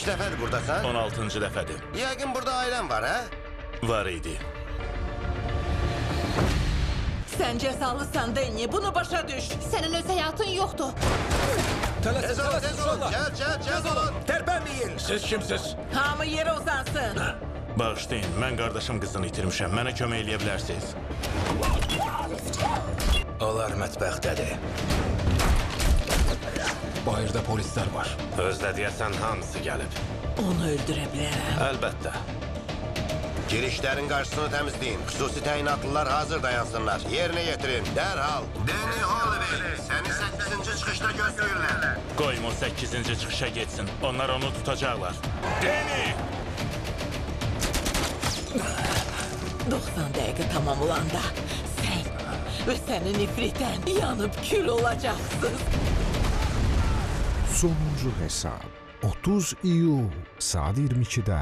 dəfədir buradasan? 16-cı dəfədir. Yəqin burada ailən var, hə? Var idi. Sən cəzalısan Danny, bunu başa düş. Sənin öz həyatın yoxdur. Tez olun, tez olun. Gəl, gəl, tez olun. Tərpənməyin. Siz kimsiz? Hamı yerə uzansın. Bağışlayın, mən qardaşım qızını itirmişəm. Mənə kömək eləyə bilərsiniz. Onlar mətbəxdədir. Bayırda polislər var. Özlə deyəsən hamısı gəlib. Onu öldürə bilərəm. Əlbəttə. Girişlərin qarşısını təmizləyin. Xüsusi təyinatlılar hazır dayansınlar. Yerinə yetirin, dərhal. Danny Holloway, səni 8-ci çıxışda gözləyirlər. Qoyma o 8-ci çıxışa getsin. Onlar onu tutacaqlar. Danny! 90 dəqiqə tamam olanda sən və sənin ifritən yanıb kül olacaqsınız. Sonuncu Hesap 30 iyul saat 22'de.